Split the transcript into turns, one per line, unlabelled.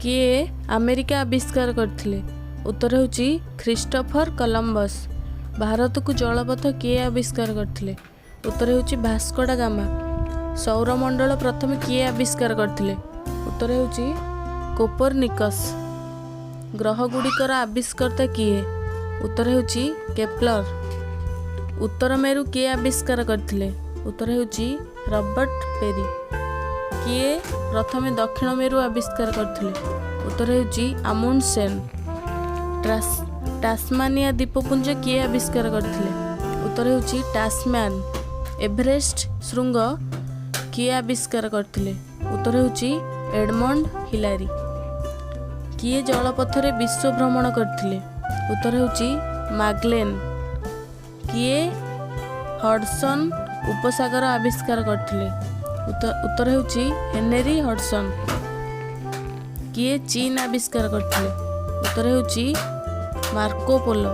କିଏ ଆମେରିକା ଆବିଷ୍କାର କରିଥିଲେ? ଉତ୍ତର ହେଉଛି ଖ୍ରୀଷ୍ଟୋଫର କଲମ୍ବସ। ଭାରତକୁ ଜଳପଥ କିଏ ଆବିଷ୍କାର କରିଥିଲେ? ଉତ୍ତର ହେଉଛି ଭାସ୍କୋଡା ଗାମା। ସୌରମଣ୍ଡଳ ପ୍ରଥମେ କିଏ ଆବିଷ୍କାର କରିଥିଲେ? ଉତ୍ତର ହେଉଛି କୋପରନିକସ୍। ଗ୍ରହଗୁଡ଼ିକର ଆବିଷ୍କର୍ତ୍ତା କିଏ? ଉତ୍ତର ହେଉଛି କେପ୍ଲର। ଉତ୍ତର ମେରୁ କିଏ ଆବିଷ୍କାର କରିଥିଲେ? ଉତ୍ତର ହେଉଛି ରବର୍ଟ ପେରି। କିଏ ପ୍ରଥମେ ଦକ୍ଷିଣ ମେରୁ ଆବିଷ୍କାର କରିଥିଲେ? ଉତ୍ତର ହେଉଛି ଆମୁଣ୍ଡସେନ୍। ଟାସମାନିଆ ଦ୍ୱୀପପୁଞ୍ଜ କିଏ ଆବିଷ୍କାର କରିଥିଲେ? ଉତ୍ତର ହେଉଛି ଟାସମ୍ୟାନ୍। ଏଭରେଷ୍ଟ ଶୃଙ୍ଗ କିଏ ଆବିଷ୍କାର କରିଥିଲେ? ଉତ୍ତର ହେଉଛି ଏଡମଣ୍ଡ ହିଲାରୀ। କିଏ ଜଳପଥରେ ବିଶ୍ୱ ଭ୍ରମଣ କରିଥିଲେ? ଉତ୍ତର ହେଉଛି ମାଗେଲେନ୍। କିଏ ହଡସନ୍ ଉପସାଗର ଆବିଷ୍କାର କରିଥିଲେ? ଉତ୍ତର ହେଉଛି ହେନେରୀ ହଡସନ୍। କିଏ ଚୀନ ଆବିଷ୍କାର କରିଥିଲେ? ଉତ୍ତର ହେଉଛି ମାର୍କୋ ପୋଲୋ।